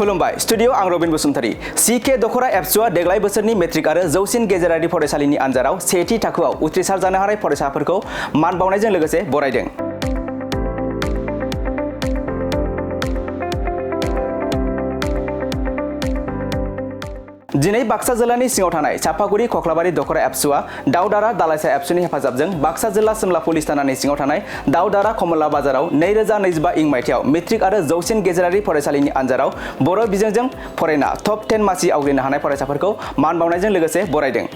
खुलुमबाय स्टुडियो आं Robin Basumatary C K दख'रा एबसुआ देग्लाय बोसोरनि मेट्रिक आरो जौसिन गेजेरारि फरायसालिनि आनजादाव सेथि थाखोआव उथ्रिसार जानो हानाय फरायसाफोरखौ मान बावनायजों लोगोसे बरायदों। दिनै बाक्सा जिल्लानि सिङाव थानाय चापागुरि खख्लाबारि दख'रा एबसुआ दाउदारा दालाइसा एबसुनि हेफाजाबजों बाक्सा जिल्ला सिमला पुलिस थानानि सिङाव थानाय दाउदारा कमला बाजाराव 2025 इं मायथाइयाव मेट्रिक आरो जौसिन गेजेरारि फरायसालिनि आनजादाव बर' बिजोंजों फरायना टप 10 मासि आवग्रिनो हानाय फरायसाफोरखौ मान बावनायजों लोगोसे बरायदों।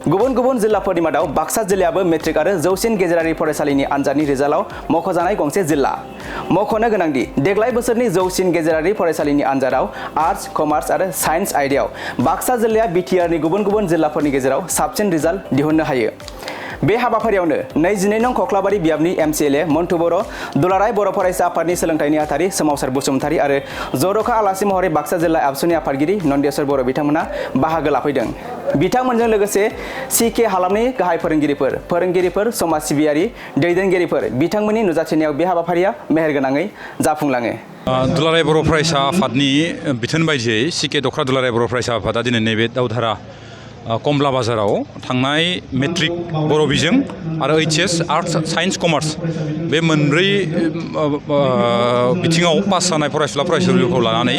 गुबुन गुबुन जिल्लाफोरनि मादाव बाक्सा जिल्लायाबो मेट्रिक आरो जौसिन गेजेरारि फरायसालिनि आनजादनि रिजाल्टआव मख'जानाय गंसे जिल्ला। मख'नो गोनांदि देग्लाय बोसोरनि जौसिन गेजेरारि फरायसालिनि आनजादाव आर्ट्स, कमार्स आरो साइन्स आयदायाव बाक्सा जिल्लाया बिटिआरनि गुबुन गुबुन जिल्लाफोरनि गेजेराव साबसिन रिजाल्ट दिहुननो हायो। बे हाबाफारियावनो 22 नं खख्लाबारि बियाबनि एमसिएलए मन्टु बर', दुलाराय बर' फरायसा आफादनि सोलोंथाइनि नेहाथारि सोमावसार बसुमतारी आरो जर'खा आलासि महरै बाक्सा जिल्ला एबसुनि आफादगिरि नन्देश्वर बर' बिथांमोना बाहागो लाफैदों। बिथांमोनजों लोगोसे सीके हालामनि गाहाय फोरोंगिरिफोर, समाज सिबियारि दैदेनगिरिफोर बिथांमोननि नुजाथिनायाव बे हाबाफारिया मेहेरगोनाङै जाफुंलाङो। दुलाराय बर' फरायसा आफादनि बिथोन बायदियै सीके दख'रा दुलाराय बर' फरायसा आफादा दिनै नैबे दाउधारा कमला बाजाराव थांनाय मेट्रिक बर' बिजों आरो एचएस आर्ट्स साइन्स कमार्स बे मोनब्रै बिथिङाव पास जानाय फरायसुलिखौ लानानै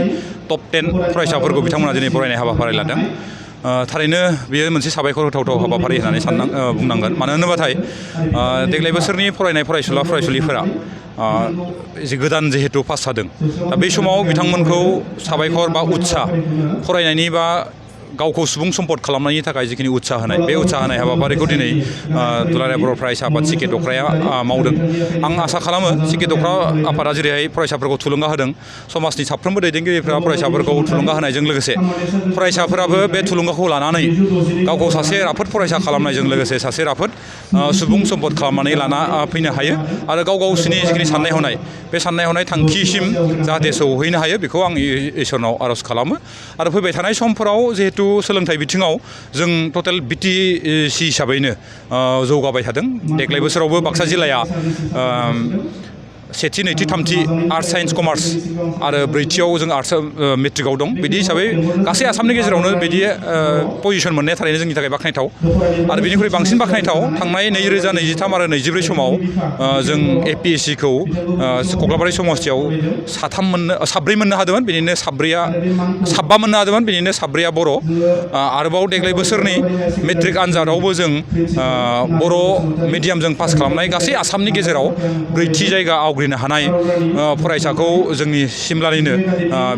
टप 10 फरायसाफोरखौ बिथांमोना दिनै बरायनाय हाबाफारि लादों। थारैनो बेयो मोनसे साबायखर होथावथाव हाबाफारि होननानै बुंनांगोन। मानो होनोबाथाय देग्लाय बोसोरनि फरायनाय फरायसुलिफोरा गोदान जिहेतु पास जादों, दा बे समाव बिथांमोनखौ साबायखर बा उत्साह फरायनायनि बा गावखौ सुबुं सम्पद खालामनायनि थाखाय जिखिनि उत्साह होनाय बे उत्साह होनाय हाबाफारिखौ दिनै दुलाराय बर' फरायसा आफाद सीके दख'राया मावदों। आं आसा खालामो सीके दख'रा आफादा जेरैहाय फरायसाफोरखौ थुलुंगा होदों, समाजनि साफ्रोमबो दैदेनगिरिफोरा फरायसाफोरखौ थुलुंगा होनायजों लोगोसे फरायसाफोराबो बे थुलुंगाखौ लानानै गावखौ सासे राफोद फरायसा खालामनायजों लोगोसे सासे राफोद सुबुं सम्पद खालामनानै लाना फैनो हायो आरो गावसोरनि जिखिनि साननाय हनाय बे साननाय हनाय थांखिसिम जाहाथे सौहैनो हायो बेखौ आं इसोरनाव आर'ज खालामो। आरो फैबाय थानाय समफोराव जिहेतु सोलोंथाइ बिथिङाव जों टटेल बिटिसि हिसाबैनो जौगाबाय थादों। देग्लाय बोसोरावबो बाक्सा जिल्लाया सेथि, नैथि, थामथि आर्ट्स, साइन्स, कमार्स आरो ब्रैथियाव जों आर्ट्स मेट्रिकआव दं। बिदि हिसाबै गासै आसामनि गेजेरावनो बिदि पजिसन मोननाया थारैनो जोंनि थाखाय बाख्नायथाव। आरो बेनिख्रुइ बांसिन बाख्नायथाव थांनाय 2023 आरो 24 समाव जों एपिएससिखौ कख्लाबारि समस्तियाव साब्रै मोननो हादोंमोन। बिनिनो साबा मोननो हादोंमोन, बिनिनो साब्रैया बर'। आरोबाव देग्लाय बोसोरनि मेट्रिक आनजादावबो जों बर' मिडियामजों पास खालामनाय गासै आसामनि गेजेराव ब्रैथि जायगा आवग्रिनो हानाय फरायसाखौ जोंनि सिमलानिनो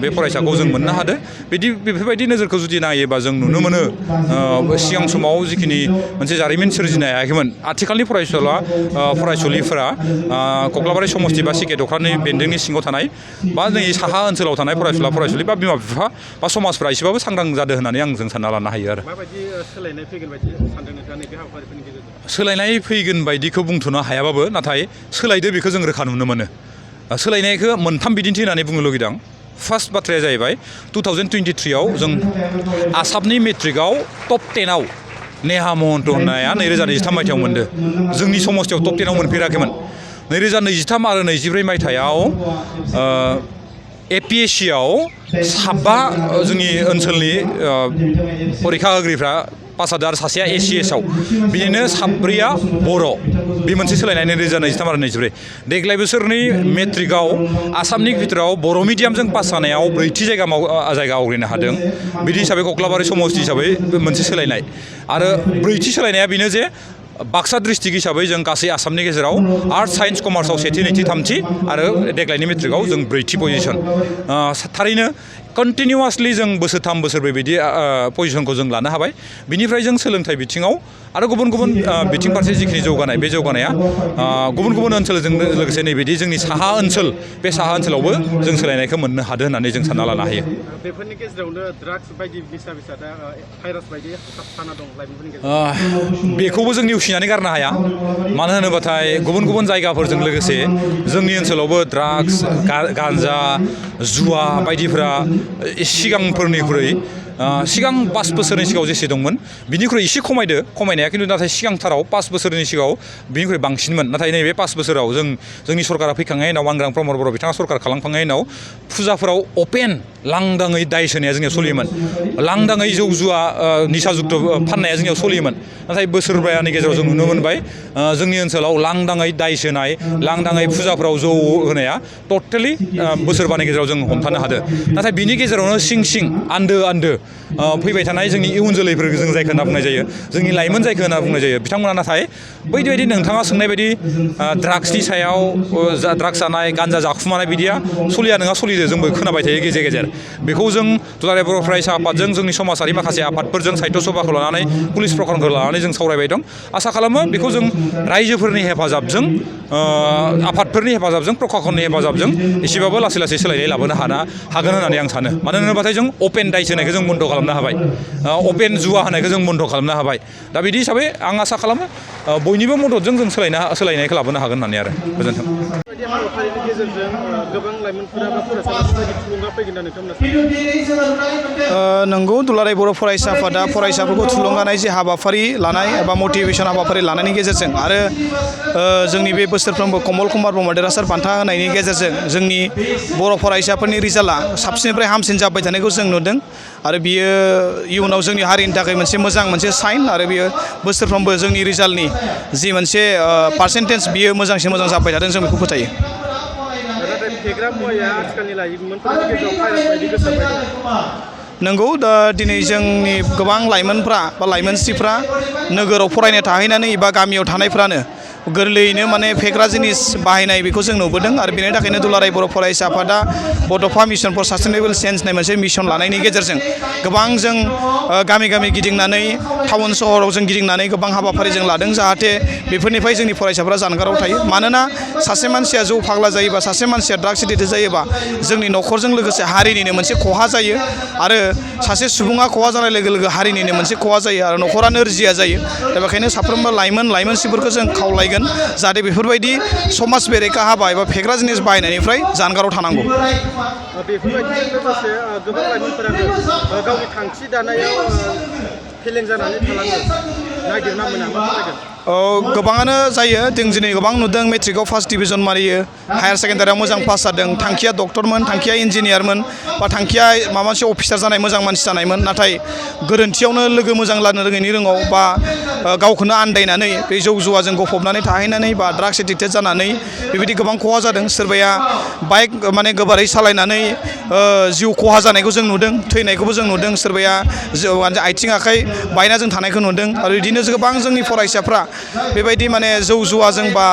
बे फरायसाखौ जों मोननो हादों। बेफोरबायदि नोजोरखौ जुदि नायोबा जों नुनो मोनो सिगां समाव जिखिनि मोनसे जारिमिन सोरजिनो हायाखैमोन, आथिखालनि फरायसुलिफोरा कख्लाबारि समस्ति बा सीके दख'रानि बेन्दोंनि सिङाव थानाय बा जोंनि साहा ओनसोलाव थानाय फरायसुलि बा बिमा बिफा बा समाजफ्रा एसेबाबो सांग्रां जादों होननानै जों सानना लानो हायो। आरो माबायदि सोलायनाय फैगोन बायदि सानदों नोंथाङा नैबे हाबाफारिफोरनि गेजेरजों? सोलायनाय फैगोन बायदिखौ बुंथ'नो हायाबाबो नाथाय सोलायदो बेखौ जों रोखा नुनो मोनो। सोलायनायखौ मोनथाम बिदिन्थि होननानै बुंनो लुगैदों आं। फार्स्ट बाथ्राया जाहैबाय 2023आव जों आसामनि मेट्रिकआव टप 10आव नेहा महन्त होननाया 2023 मायथाइयाव मोनदों। जोंनि समस्तियाव टप 10आव मोनफेराखैमोन। 2023 आरो 24 मायथाइयाव एपिएससियाव साबा जोंनि ओनसोलनि परिखा होगिरिफ्रा पास जादों आरो सासेया एसिएसआव, बिदिनो साब्रैया बर'। बे मोनसे सोलायनाय 2023 आरो 24। देग्लाय बोसोरनि मेट्रिकआव आसामनि बिथोराव बर' मिडियामजों पास जानायाव ब्रैथि जायगा आवग्रिनो हादों। बिदि हिसाबै कख्लाबारि समस्ति हिसाबै मोनसे सोलायनाय। आरो ब्रैथि सोलायनाया बेनो जे बाक्सा डिस्ट्रिक्ट हिसाबै जों गासै आसामनि गेजेराव आर्ट्स, साइन्स, कमार्सआव सेथि, नैथि, थामथि आरो देग्लायनि मेट्रिकआव जों ब्रैथि पजिसन। थारैनो कन्टिनिउवासलि जों बोसोरथाम बोसोरब्रै बिदि पजिसनखौ जों लानो हाबाय। बिनिफ्राय जों सोलोंथाइ बिथिङाव आरो गुबुन गुबुन बिथिं फारसे जिखिनि जौगानाय बे जौगानाया गुबुन गुबुन ओनसोलजों लोगोसे नैबेदि जोंनि साहा ओनसोल बे साहा ओनसोलावबो जों सोलायनायखौ मोननो हादों होननानै जों सानना लानो हायो। बेफोरनि गेजेरावनो ड्राग्स बायदि बिसा दा भाइरास बायदि हाबफाना दं लाइमोनफोरनि गेजेराव। बेखौबो जों नेवसिनानै गारनो हाया। मानो होनोबाथाय गुबुन गुबुन जायगाफोरजों लोगोसे जोंनि ओनसोलावबो ड्राग्स, गान्जा, जुवा बायदिफोरा सिगांफोरनिख्रुइ सिगां 5 बोसोरनि सिगाङाव जेसे दंमोन बिनिख्रुइ एसे खमायनाया खिन्थु नाथाय सिगांथाराव 5 बोसोरनि सिगाङाव बिनिख्रुइ बांसिनमोन नाथाय नैबे 5 बोसोराव जोंनि सरकारा फैखांनायनि उनाव आंग्रां प्रमद बर' बिथाङा सरकार खालामखांनायनि उनाव फुजाफोराव अपेन लांदाङै दाय सोनाया जोंनियाव सोलियोमोन लांदाङै जौ जुवा निसाजुक्त फाननाया जोंनियाव सोलियोमोन नाथाय बोसोरबानि गेजेराव जों नुनो मोनबाय जोंनि ओनसोलाव लांदाङै दाय सोनाय लांदाङै फुजाफोराव जौ होनाया टटेलि बोसोरबानि गेजेराव जों हमथानो हादों नाथाय बिनि गेजेरावनो सिं आन्दो फैबाय थानाय जोंनि इयुन जोलैफोरखौ जों जायखौ होनना बुंनाय जायो जोंनि लाइमोन जायखौ होनना बुंनाय जायो बिथांमोना नाथाय बायदि नोंथाङा सोंनाय बायदि ड्राग्सनि सायाव ड्राग्स जानाय गान्जा जाखुमानाय बिदिया सलिया नङा सलिदो जोंबो खोनाबाय थायो गेजेर बेखौ जों दुलाराय बर' फरायसा आफादजों जोंनि समाजारि माखासे आफादफोरजों साहित्य सभाखौ लानानै पुलिस प्रखानखौ लानानै जों सावरायबाय दं आसा खालामो बेखौ जों रायजोफोरनि हेफाजाबजों आफादफोरनि हेफाजाबजों प्रखाखननि हेफाजाबजों एसेबाबो लासै सोलायनाय लाबोनो हागोन होननानै आं सानो मानो होनोबाथाय जों अपेन दाय सोनायखौ जों बन्द' खालामनो हाबाय अपेन जुवा होनायखौ जों बन्द' खालामनो हाबाय दा बिदि हिसाबै आं आसा खालामो बयनिबो मददजों जों सोलायनायखौ लाबोनो हागोन होननानै आरो गोजोन्थों बेबायदि हाबाफारिनि गेजेरजों गोबां लाइमोनफोरा बा फरायसाफोरा थुलुंगा फैगोन होननानै नोंथांमोना नंगौ दुलाराय बर' फरायसा आफादा फरायसाफोरखौ थुलुंगानाय जे हाबाफारि लानाय एबा मटिभेसन हाबाफारि लानायनि गेजेरजों आरो जोंनि बे बोसोरफ्रोमबो कमल कुमार ब्रह्म देरहासार बान्था होनायनि गेजेरजों जोंनि बर' फरायसाफोरनि रिजाल्टआ साबसिननिफ्राय हामसिन जाबाय थानायखौ जों नुदों आरो बियो इयुनाव जोंनि हारिनि थाखाय मोनसे साइन आरो बियो बोसोरफ्रोमबो जोंनि रिजाल्टनि जि मोनसे पार्सेन्टेज बियो मोजांसिन मोजां जाबाय थादों जों बेखौ फोथायो नाथाय फेग्रा मुवाया आथिखालनि लाइमोनफोरनि गेजेराव भाइरास बायदि गोसारबाय दं नंगौ दा दिनै जोंनि गोबां लाइमोनफ्रा बा लाइमोनस्रिफ्रा नोगोराव फरायनो थाहैनानै एबा गामियाव थानायफ्रानो गोरलैयैनो माने फेग्रा जिनिस बाहायनाय बेखौ जों नुबोदों आरो बेनि थाखायनो दुलाराय बर' फरायसा आफादा बड'फा मिशन फर सास्टेनेबल चेन्ज होननाय मोनसे मिशन लानायनि गेजेरजों गोबां जों गामि गिदिंनानै टाउन सहराव जों गिदिंनानै गोबां हाबाफारि जों लादों जाहाथे बेफोरनिफ्राय जोंनि फरायसाफ्रा जानगाराव थायो मानोना सासे मानसिया जौ फाग्ला जायोबा सासे मानसिया ड्राग्स एडिक्टेड जायोबा जोंनि न'खरजों लोगोसे हारिनिनो मोनसे खहा जायो आरो सासे सुबुङा खहा जानाय लोगो लोगो हारिनिनो मोनसे खहा जायो आरो न'खरा नोरजिया जायो दा बेखायनो साफ्रोमबो लाइमोनसिफोरखौ जों खावलायगोन जाहाथे बेफोरबायदि समाज बेरेखा हाबा एबा फेग्रा जिनिस बाहायनायनिफ्राय जानगाराव थानांगौ बेफोरबायदिजों लोगोसे गोबां लाइमोनफोरानो गावनि थांखि दानायाव फेलें जानानै थालाङो नागिरना मोना मा जागोन गोबाङानो जायो जों दिनै गोबां नुदों मेट्रिकआव फार्स्ट डिभिजन मारियो हायार सेकेन्डारियाव मोजां पास जादों थांखिया डक्टरमोन थांखिया इन्जिनियारमोन बा थांखिया माबा मोनसे अफिसार जानाय मोजां मानसि जानायमोन नाथाय गोरोन्थियावनो लोगो मोजां लानो रोङैनि रोङाव बा गावखौनो आन्दायनानै बे जौ जुवाजों गफबनानै थाहैनानै बा ड्राग्स एडिक्टेड जानानै बेबायदि गोबां खहा जादों सोरबाया बाइक माने गोबारै सालायनानै जिउ खहा जानायखौ जों नुदों थैनायखौबो जों नुदों सोरबाया आथिं आखाइ बायना जों थानायखौ नुदों आरो बिदिनो गोबां जोंनि फरायसाफ्रा बेबायदि माने जौ जुवाजों बा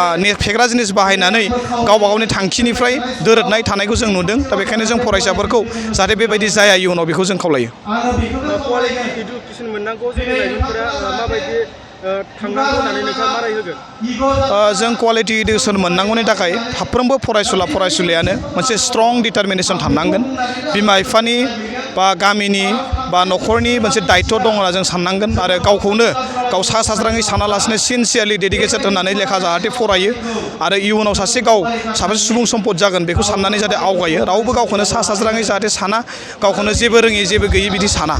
फेग्रा जिनिस बाहायनानै गावबा गावनि थांखिनिफ्राय दोरोदनाय थानायखौ जों नुदों दा बेखायनो जों फरायसाफोरखौ जाहाथे बेबायदि जाया इयुनाव बेखौ जों खावलायो कुवालिटि इडुकेसन मोननांगौ जोंनि लाइमोनफोरा माबायदि थांनांगौ होननानै नोंथाङा मा राय होगोन जों कुवालिटि इडुकेसन मोननांगौनि थाखाय साफ्रोमबो फरायसुलियानो मोनसे स्ट्रं डिटारमिनेसन थानांगोन बिमा बिफानि बा गामिनि बा न'खरनि मोनसे दायित्व दं होनना जों साननांगोन आरो गावखौनो गाव सा साज्राङै सानालासिनो सिनसियारलि डेडिकेटेड होननानै लेखा जाहाथे फरायो आरो इयुनाव सासे सुबुं सम्पद जागोन बेखौ साननानै जाहाथे आवगायो रावबो गावखौनो सा साज्राङै जाहाथे साना गावखौनो जेबो रोङि जेबो गैयि बिदि साना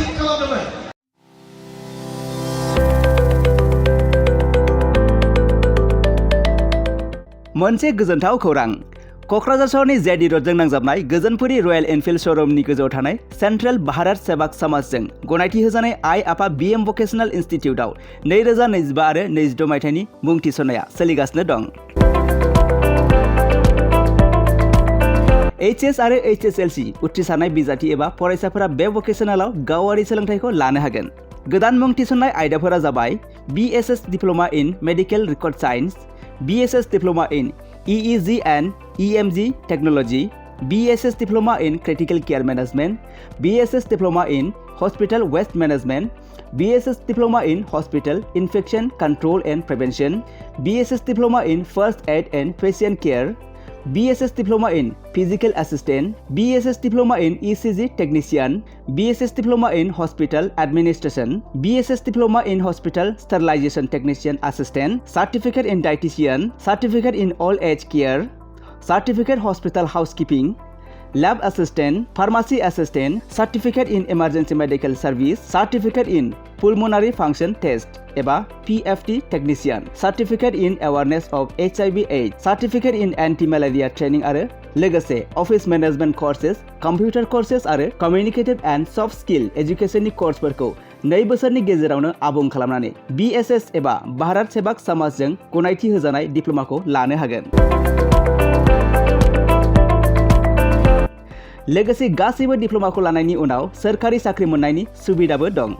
मोनसे गोजोनथाव खौरां क'क्राझार सहरनि जेडि रडजों नांजाबनाय गोजोनपुरी रयेल एनफिल्ड श'रुमनि गोजौआव थानाय सेन्ट्रेल भारत सेवाक समाजजों गनायथि होजानाय आइ आफा BM भकेशनेल इन्स्टिटिउटआव 2025 आरो 26 मायथाइनि मुं थिसननाया सोलिगासिनो दं। HS आरो HSLC उथ्रिसारनाय बिजाथि एबा फरायसाफोरा बे भकेशनेलाव गावारि सोलोंथाइखौ लानो हागोन। गोदान मुं थिसननाय आयदाफोरा जाबाय BSS diploma in medical record science, BSS diploma in EEG and EMG Technology, BSS Diploma in Critical Care Management, BSS Diploma in Hospital Waste Management, BSS Diploma in Hospital Infection Control and Prevention, BSS Diploma in First Aid and Patient Care, BSS Diploma in Physical Assistant, BSS Diploma in ECG Technician, BSS Diploma in Hospital Administration, BSS Diploma in Hospital Sterilization Technician Assistant, Certificate in Dietitian, Certificate in Old Age Care, Certificate Hospital Housekeeping, Lab Assistant, Pharmacy Assistant, Certificate in Emergency Medical Service, Certificate in Pulmonary Function Test एबा PFT Technician, Certificate in Awareness of HIV/AIDS, Certificate in Anti-Malaria Training आरो लोगोसे Office Management Courses, Computer Courses आरो Communicative and Soft Skill Educationनि कर्सफोरखौ 2 बोसोरनि गेजेरावनो आबुं खालामनानै BSS एबा भारत सेवाक समाजजों गनायथि होजानाय डिप्ल'माखौ लानो हागोन। लोगोसे गासैबो डिप्ल'माखौ लानायनि उनाव सोरखारि साख्रि मोननायनि सुबिदाबो दं।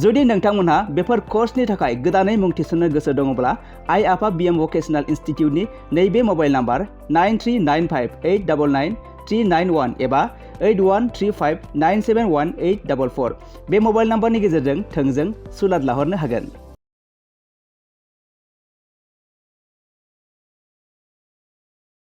जुदि नोंथांमोनहा बेफोर कर्सनि थाखाय गोदानै मुं थिसननो गोसो दङब्ला आइ आफा BM भकेशनेल इनस्टिट्यूटनि नैबे मबाइल नाम्बार 9395899391 एबा 8135971844 बे मबाइल नाम्बारनि गेजेरजों थोंजों सुलाद लाहरनो हागोन।